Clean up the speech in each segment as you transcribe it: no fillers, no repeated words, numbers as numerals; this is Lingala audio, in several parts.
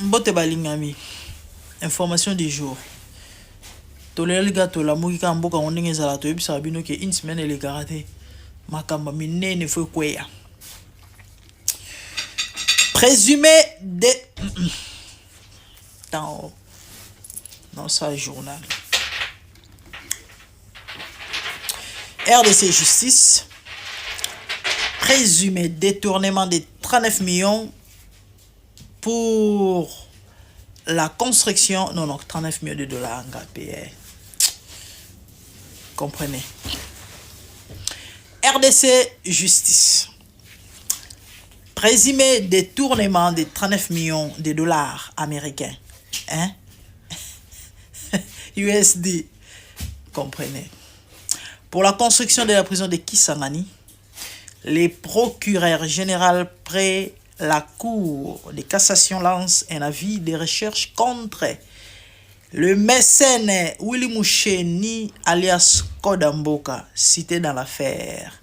Mbote balingami. Information du jour. Tolelali kaka tolamuki kaka mboka yango ndenge ezalaka toyebisaka bino ke une semaine elekaka te. Makambo minene fo ekweya. Présumé de dans dans sa journal. RDC Justice présumé détournement de 39 millions pour la construction non non 39 millions de dollars ngapi comprenez RDC Justice présumé détournement de 39 millions de dollars américains hein USD comprenez pour la construction de la prison de Kisangani les procureurs général près la Cour de cassation lance un avis de recherche contre le mécène Willy Moucheni alias Kodamboka cité dans l'affaire.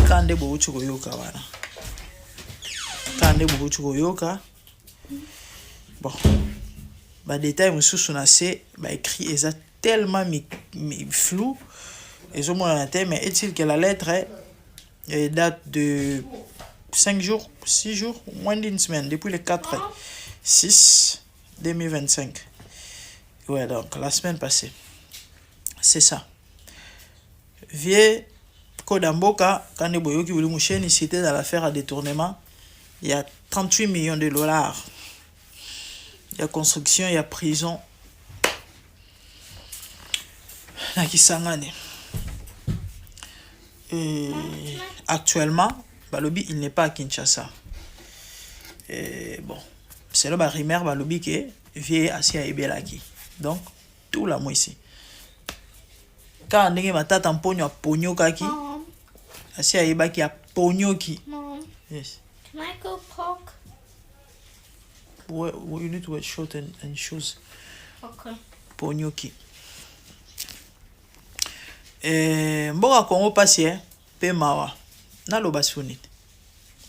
Kande bouti koyoka wana. Kande bouti koyoka. Bon. Ba détail mosusu na se ba écrit eza tellement mi, mi, flou ezomonana te mais est-il que la lettre Et date de 5 jours, 6 jours, moins d'une semaine, depuis le 4 6 2025. Ouais, donc la semaine passée. C'est ça. Vieux Kodamboka, Kande Boyoki Willy Moucheni, cité dans l'affaire à détournement, il y a 38 millions de dollars. Il y a construction, il y a prison. Na Kisangani. Et actuellement, balobi, il n'est pas à Kinshasa. Et bon, c'est là rumeur balobi que vieux asi ayebelaki. Donc, tout la ici. Kaka ndenge matata mponyo aponyokaki asi ayebaki aponyoki. Mom, Yes. can I go park? Well, you need to wear short and shoes. Okay. Ponyoki. Eh, mboka Congo pasi eh, pe mawa. Naloba su nini?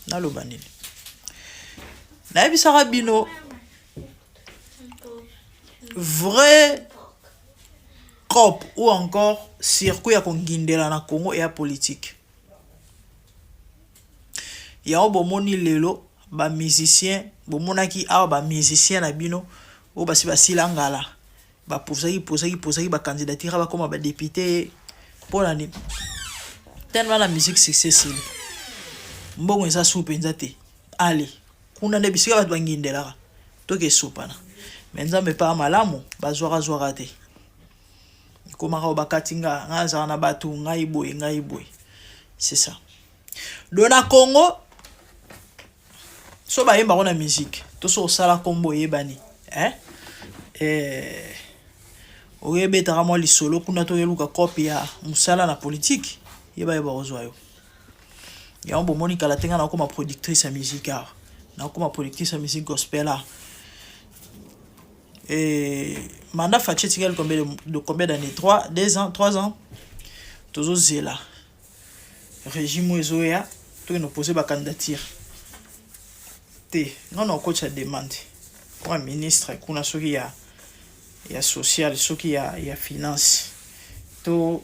Naloba nini? Nayebisaka bino vrai cop ou encore circuit ya kongindela na Congo ya politique. Yango bomoni lelo ba musicien bomonaki awa ba musicien na bino oyo basi basila ngala baposaki posaki posaki ba candidature bakoma ba député mpona nini tellement na musique succès esili mbongo eza su mpenza te ale kuna nde bisika bato bangindelaka toke esopana me nzambe epa malamu bazwaka zwaka te ekomaka oyo bakati nga ngai azala na bato ngai boye ngai boye c'est ça do na Congo so bayembako na musique to so osala nkombo oyebani eh? Eh, oyebetaka mwa lisolo kuna to oyeluka kope ya mosala na politike yeba yeba kozwa yo yango bomoni kala te ngai nakoma productrice ya musique awa nakoma productrice ya musique gospel awa. Et mandat Fatshi etikali combien de combien d'années 3 2 ans 3 ans tozozela régime oyo ezoya tokende opose bacandidature te nga na okotisa demande koma ministre kuna soki ya ya social soki ya, ya finance to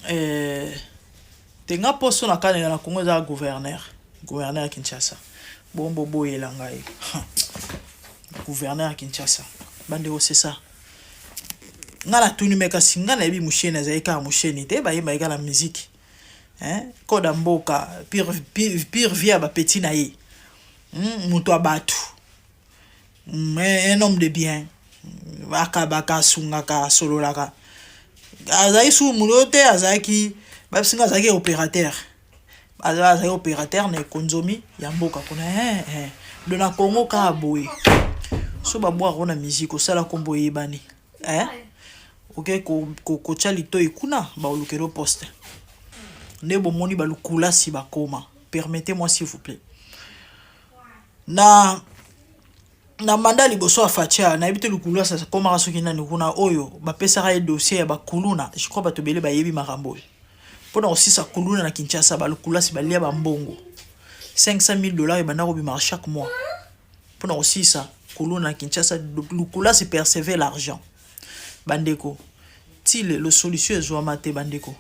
eh, te nga poso na kanela na Congo eza gouverneur gouverneur ya Kinshasa bombo boyela ngai gouverneur ya Kinshasa bandeko c'est ça nga natuni me kasi nga nayebi musheni azali kaka musheni te bayembaki kaka na musique hein koda mboka pire, pire, pire vie ya bapeti na ye moto ya bato un homme de bien akabaka asungaka asololaka azalaki su moto te azalaki babisinga azalaki opérateur azalaki opérateur na ekonzomi ya mboka kuna eh, eh. Do na Congo kaka boye so babwaka na musique osala nkombo oyebani eh? Oke kotya litoi kuna baolukelo poste nde bomoni balukulasi bakoma. Permettez-moi s'il vous plaît na na mandat liboso ya Fatia nayebi te lukulasi akomaka soki nani kuna oyo bapesaka ye dossier ya bakuluna. Je crois bato ebele bayebi makambo oyo mpona kosisa kuluna na Kinshasa balukulasi balia bambongo 500 000 dollars ebanda kobimaka chaque mois. mpona kosilisa kuluna na Kinshasa. Lukulasi percevait l'argent. Bandeko, ti lelo solution ezwama te bandeko.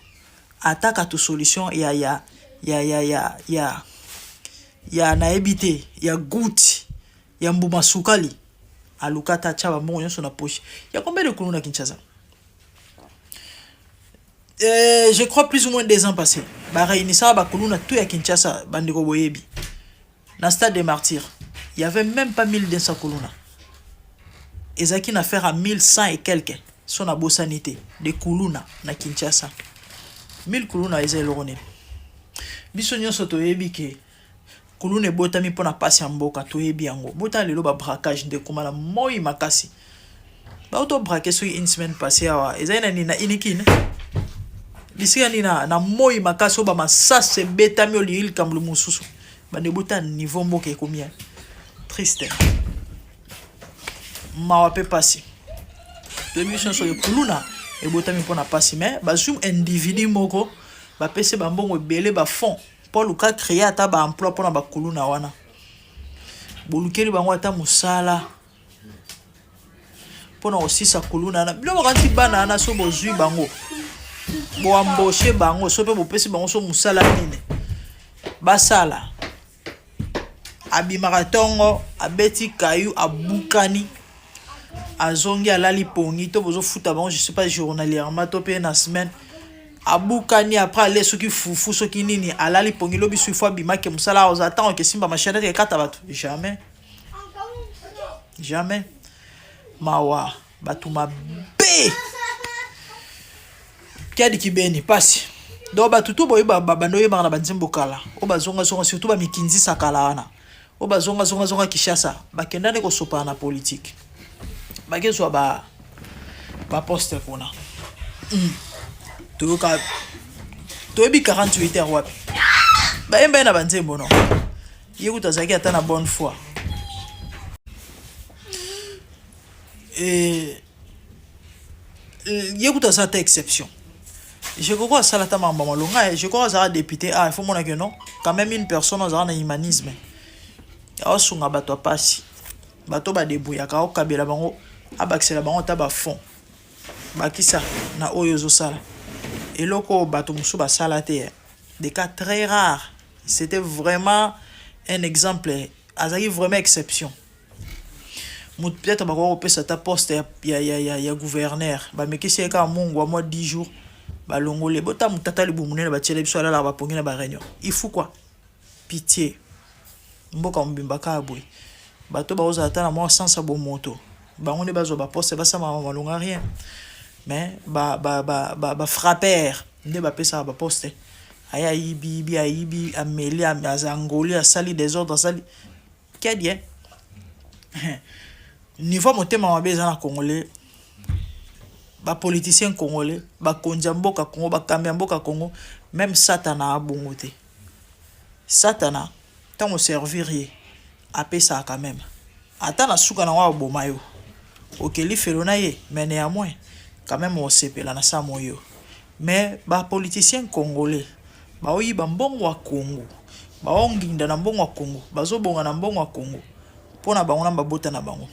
Ata katu solution ya ya ya ya ya ya ya nayebi te ya goutte ya mbuma sukali aluka ata atya bambongo nyonso na poche ya combien de kuluna na Kinshasa? Je crois plus ou moins 2 ans passé baréunissaka bakuluna tout ya Kinshasa bandeko boyebi na stade des Martyrs, il y avait même pas 1200 kuluna. Ezalaki na faire à 1100 et quelques so nabosani te de kuluna na Kinshasa. 1000 kuluna eza eloko nini? Biso nyonso toyebi ke kuluna ebotami mpona pasi ya mboka, toyebi yango. Botala lelo babraquage nde ekoma na moi makasi. Bauto braquer soki une semaine passée awa, ezali na nini na Inikine, bisika nini na moi makasi oyo bamasasi ebetami, olingi likambo mosusu. Bande botala niveau mboka ekomi ya triste, mawa mpe pasi. Toyebi biso nyonso kuluna ebotami mpona pasi, mais bazwi individu moko, bapesi bambongo ebele, bafond mpo aluka créer ata baemploi mpona bakuluna wana. Bolukeli bango ata mosala mpona kosisa kuluna wana. Bino bakanisi bana wana so bozwi bango, boembaucher bango, so mpe bopesi bango so mosala nini basala, abimaka ntongo, abeti kayu, abukani, azongi, alali pongi. To bozofuta bango, je sais pas, journalièrement to mpe na semaine, abukani, après ale soki fufu soki nini, alali pongi. Lobi so ifo abimaki mosala, aza ntango kesimba machine ekata bato. Jamais, jamais. Mawa, bato mabe kiadi kibeni pasi. Donc bato to boyeba bando oyebaka na banzembo kala oyo bazongazonga, surtout bamikinzisa kala wana oyo bazongazongazonga Kinshasa, bakenda nde kosopana na politike, bakezwa baposte kuna. Toyoka, toyebi 48 heures wapi bayemba ye na banzembo. No ye kutu azalaki ata na bonne foi. Ye kutu aza ata exception. Je crois asala ata makambo malonga. Je crois azalaka député. Ah, il faut mona que non, quand même une personne azalaka na humanisme, aosunga bato ya pasi, bato badébrouillaka, aokabela bango, abakisela bango ata bafond, bakisa na oyo ozosala eloko oyo bato mosusu basala te. Des cas très rares, c'était vraiment un exemple, azalaki vraiment exception. Moto peut-être bakoka kopesa ata poste ya gouverneur, bamekisi ye kaka mungu wa mwa 10 jours, balongoli. Bota motata libumu monene batiela biso, alalaka bapongi na baréunion. Il faut quoi? Pitié. Mboka mobimba kaka boye, bato bakozala ata na mwa sens ya bomoto, bango nde bazwa baposte, basala malonga rien, mais bafrapper nde bapesaka baposte. Aye ayibi yibi, ayibi, ameli, azangoli, asali désordre, asali kedi. Niveau motema mabe eza na Congolais, bapoliticien congolais, bakonzi ya mboka Congo, bakambi ya mboka Congo, même Satana abongo te. Satana, ntango servir ye, apesaka quand même ata na suka nango aboma yo, okeli felo na ye, mais néanmoins quand même osepela na sa moyo. Mais bapoliticien congolais baoyiba mbongo ya Congo, baonginda na mbongo ya Congo, bazobonga na mbongo ya Congo mpo na bango na babota na bango.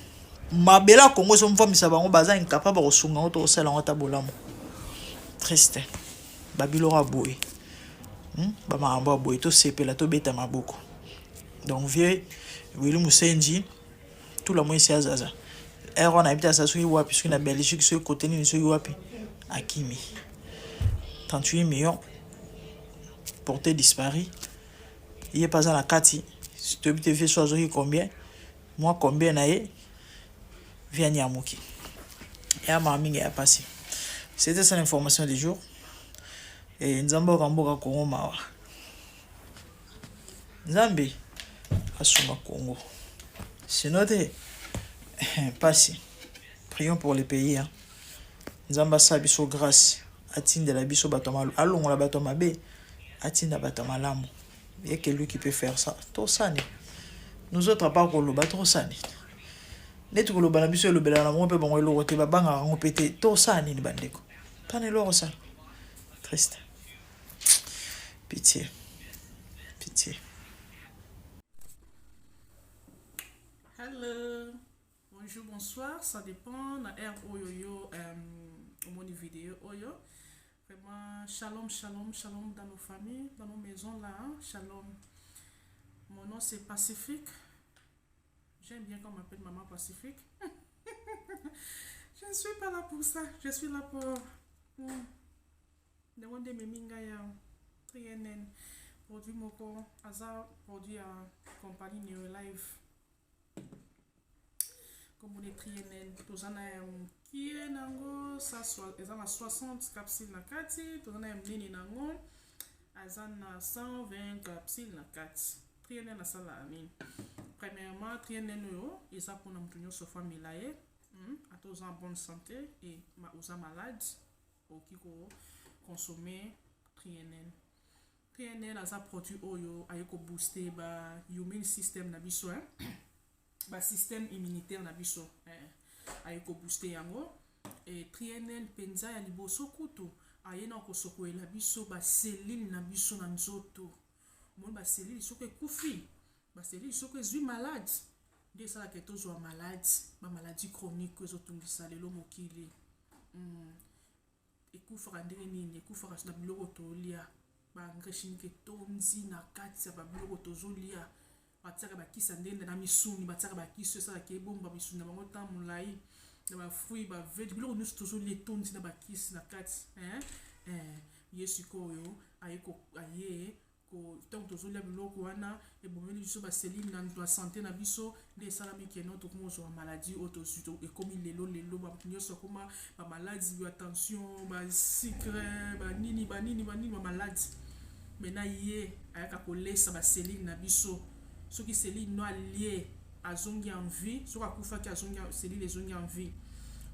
Mabele ya Congo ezomvamisa bango, baza incapable kosunga yango to kosala yango ata bolamu. Triste. Babiloko ya boye, Bamakambo ya boye, tosepela, tobeta maboko? Donc vieux Willy Musenji tula mwesi azaza ere wana, ayebi te aza soki wapi, soki na Belgique, soki kote nini, soki wapi, akimi. 38 millions porté disparu, ye mpe aza na kati. Toyebi te vieux so azwaki combien, mwa combien na ye. Vieux anyamuki ya maa mingi ya pasi. C'était ça l'information du jour. E Nzambe oyoka mboka Kongo mawa, Nzambe asunga Congo, sinon te pasi. Prions pour le pays, hein. Nzambe asala biso grâce, atindela biso bato, alongola bato mabe, atinda bato malamu. Y'a que lui qui peut faire ça. Tosani nous autres pas koloba, tosani neti koloba na biso, elobela na bango mpe bango eloko te, babangaka yango mpe te. Tosala nini bandeko? Tana eloko osala. Triste, pitié, pitié. Hello, bonjour, bonsoir, ça dépend na heure oyo yo omoni vidéo oyo. Vraiment, shalom, shalom, shalom dans nos familles, dans nos maisons là, hein? Shalom. Mon nom, c'est Pacifique. J'aime bien qu'on m'appelle Maman Pacifique. Je ne suis pas là pour ça, je suis là pour ndenge nde ememi ngai ya Trienen, produit moko aza produit ya compagnie Neolife, komona Trienen. Toza na ya mokie nango, eza na 60 capsule na kati. Toza na ya monene nango, aza na 120 capsule na kati. Trienen asalaka nini? Premièrement, Trienen oyo eza mpona moto nyonso faut amela ye, Ata oza en bonne santé e oza malade, okoki koconsommer Trienen. Trienen aza produit oyo aye kobooster ba immune system na biso, hein? Basystème immunitaire na biso, eh. Aye kobooster yango. E Trienen mpenza ya liboso kutu, aye na kosokolela biso bacellules na biso na nzoto. Omoni, bacellules soki ekufi, bacellules soki ezwi malade, nde esalaka tozwa malade, bamaladie chronique ezotungisa lelo mokili. Ekufaka ndenge nini? Ekufaka na biloko tolia. Baengrais chimique etondi na kati ya babiloko tozolia. Batiaka bakisi ya ndenge na misuni, batiaka bakisi oyo esalaka ebomba misuni na bango ntango molai, na bafruit, bavege, biloko nyonso tozolia etondi na bakisi na kati, hein? Eh, ye sikoyo aye ntango tozolia biloko wana, ebomeli biso bacellules na santé na biso. Nde esalami keno tokoma ozwa maladie oyo tozwi, ekomi lelo lelo, bato nyonso akoma bamaladie ya tension, basucre, banini banini banini, bamaladie. Maintenant, ye ayaka kolesa bacellules na biso. Soki cellule no alie, azongi en vie. Soki akufaki, azongi, cellule ezongi en vie.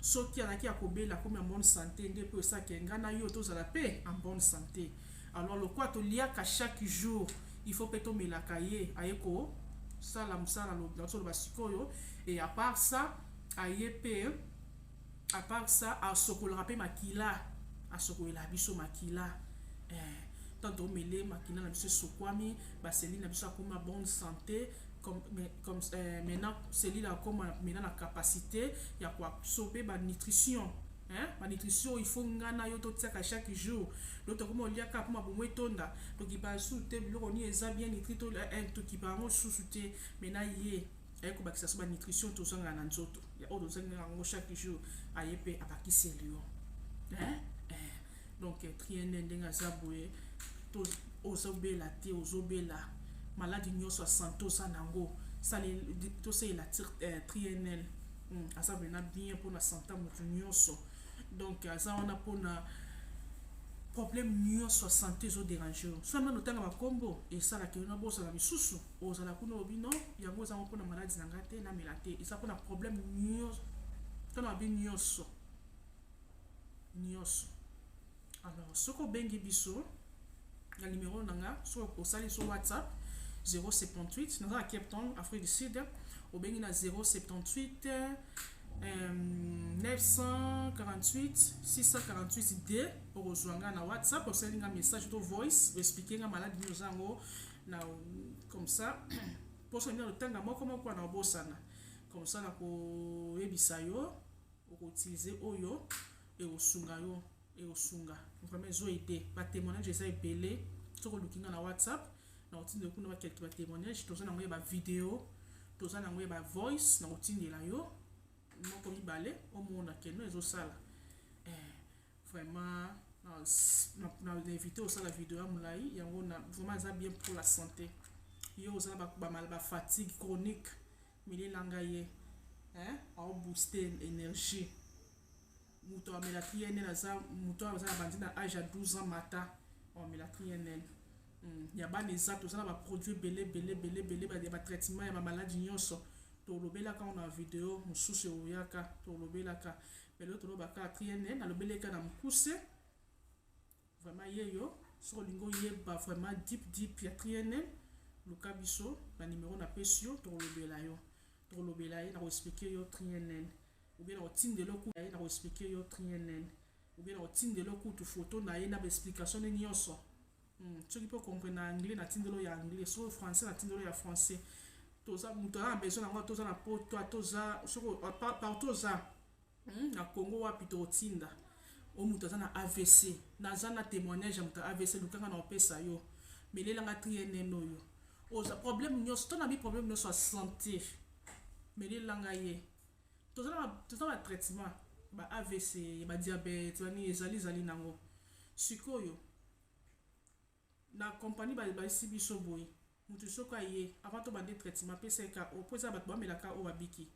Soki azalaki ya kobela, akomi en bonne santé. Nde mpe esalaka ngai na yo tozala mpe en bonne santé. Alors, lokwa toliaka chaque jour, il faut mpe tomelaka ye. Aye kosala mosala nazoloba sikoyo. Et à part ça, aye mpe, à part ça, asokolaka mpe makila, asokolela biso makila, eh. Tant tomele, makila na biso esokwami, bacellules na biso akoma bonne santé. Comme maintenant cellule akoma maintenant na capacité ya koabsorber banutrition, hein? Banutrition, il faut nga na yo totiaka chaque jour. Donc tokoma oliaka mpo mabumu etonda, tokipa susu te biloko nini eza bien nutri, tokipa yango susu te. Maintenant, ye aye kobakisa so banutrition tozangaka na nzoto, oyo tozangaka yango chaque jour, aye mpe abakiseli yo, hein? Eh. Donc Triene, ndenge aza boye, ozobela te, ozobela maladi nyonso ya santé oza nango, tosalela Trienel. Aza vraiment bien mpona santé ya moto nyonso. Donc aza wana mpona problème nyonso ya santé ezodéranger yo. So nano otanga bakombo, esalaka yo na bosala misusu, ozala kuna obi non, yango ezango mpona maladi na ngai te, namela te. Eza mpona problème nyonso, mpona babi nyonso nyonso. Alors, soki obengi biso na numéro na nga, soki osali so WhatsApp 078, naza na Cape Town, Afrique du Sud, obengi na 078 948 648 d, okozwa nga na WhatsApp. Osali nga message to voice, oexpliquer nga maladi nini oza yango na comme ça, mposo nini otanga moko moko wana obosana, comme ça na koyebisa yo okoutiliser oyo ekosunga yo, ekosunga vraiment, ezoaider. Batémoignage eza ebele. Soki oluki nga na WhatsApp, na kotindela kuna baquelques batémoignage. Toza nango ya bavideo, toza nango ya bavoice, na kotindela yo moko mibale, omona keno ezosala, eh, vraiment. Na invité osala video ya molai yango na vraiment eza bien pour la santé. Yo oza na bafatigue chronique, melelanga ye, aobooster énergie. Moto amela Trienel aza moto aza na bandi na age ya 12 ans mata, amela Trienel. Ya bana eza, toza na baproduit ebele ebele ebele ebele ya batraitement ya bamaladi nyonso. Tolobelaka ngo na video mosusu eoyaka, tolobelaka. Lelo tolobaka Trienel, nalobeleka na mokuse. Vraiment, ye yo soki olingi oyeba vraiment deep deep ya Trienel, luka biso na numero napesi yo, tokolobela yo, tokolobela ye, nakoexpliquer yo Trienel, ou bien nakotindela ye, nakoexpliquer yo Trienel, ou bien nakotindela kutu photo na ye na baexplication ne nyonso. Soki mpe comprendre na anglais, natindelo ya anglais. Soki français, natindelo ya français. Toza moto aza na besoin nango, toza na poto, toza soki partout oza na Congo, wapi tokotinda. O moto aza na AVC, naza na témoignage ya moto ya AVC, lukanga na opesa yo. Melelanga trienen oyo. Oza problème nyonso to na bi problème nyonso ya santé, melelanga ye. Toza na batraitement ba AVC, badiabète, bani ezali ezali nango. Sikoyo na compagnie bayesi biso boye: moto soki aye, avant tobande traitement, apesa ye ka po eza bato bamelaka oyo babiki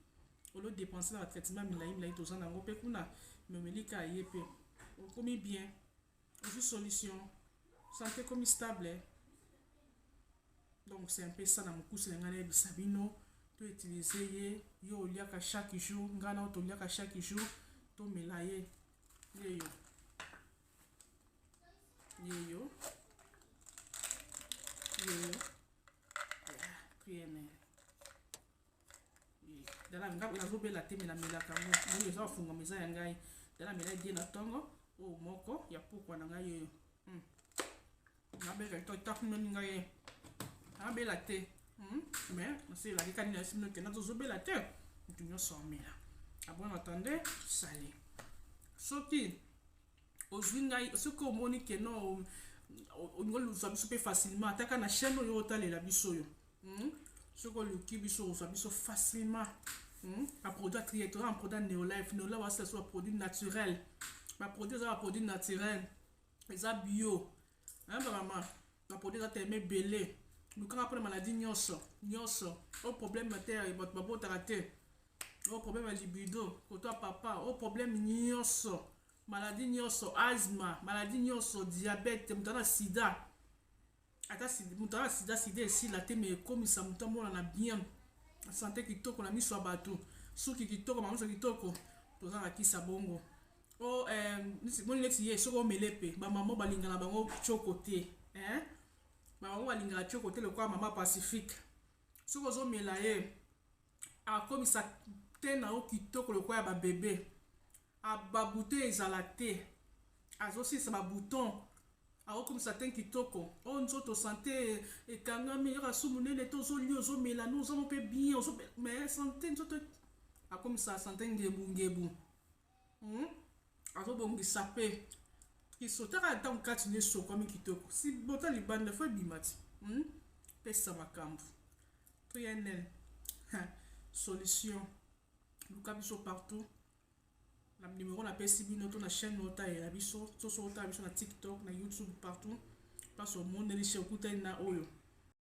olo dépense na batraitement milai milai. Toza nango mpe kuna, memelika ye mpe okomi bien, ozwi solution, santé ekomi stable. Donc c'est un peu ça na mokusi na ngai nayebisa bino. To utiliser ye. Yo oliaka chaque jour, ngai na toliaka chaque jour, tomela ye. Yeyo, yeyo, yeyo, triene. Dala nga nazobela te, me namelaka yango. Moi eza bafungama, eza ya ngai. Dala mela die na ntongo oyo, moko ya pokwa na ngai oyo. Nabela to takumeli ngai ye, nabela te, mais naselelaki kani na bino kenda tozobela te. Moto nyonso amela. À bon entendeur, salut. Soki ozwi ngai, soki omoni keno olingi ozwa biso mpe facilement, ataka na chaîne oyo otalela biso oyo. Soki oluki biso, ozwa biso facilement. Baproduit atrie, toza na produit Neolife. Neolife wasala so baproduit naturel, baproduit eza baproduit naturel, eza bio. Bamama, baproduit eza telema ebele. Lukanga mpona maladie nyonso nyonso, o problème te bato babotaka te, o problème ya libido koto papa, o problème nyonso, maladie nyonso, asthme, maladie nyonso, diabète, moto aza na sida, ata moto aza na sida, sida esila te, me ekomisa moto amonana bien, santé kitoko na miso ya bato, suki kitoko, mamiso kitoko. Toza na kisa bongo. O moni neti ye, soki omele mpe, bamama balingana bango tioko te, bamama balingaka tioko te lokola mama Pacifique. Soki ozomela ye, akomisa te na yo kitoko lokola ya babebe, babouton ezala te, azosilisa babouton, akokomisa te kitoko. Oyo nzoto santé ekangami, yoka su monene te, ozolia, ozomela no, ozamo mpe bien, mais santé nzoto akomisa santé ngebu ngebu. Azobongisa mpe kisotaka ntango kati nde esokwami kitoko, si bota libanda fo ebima ti. Pesa makambo trienel solution. Luka biso partout na numéro napesi bino, to na chaîne otalela biso, to so otala biso na TikTok, na YouTube, partout place omoneli che okutani na oyo.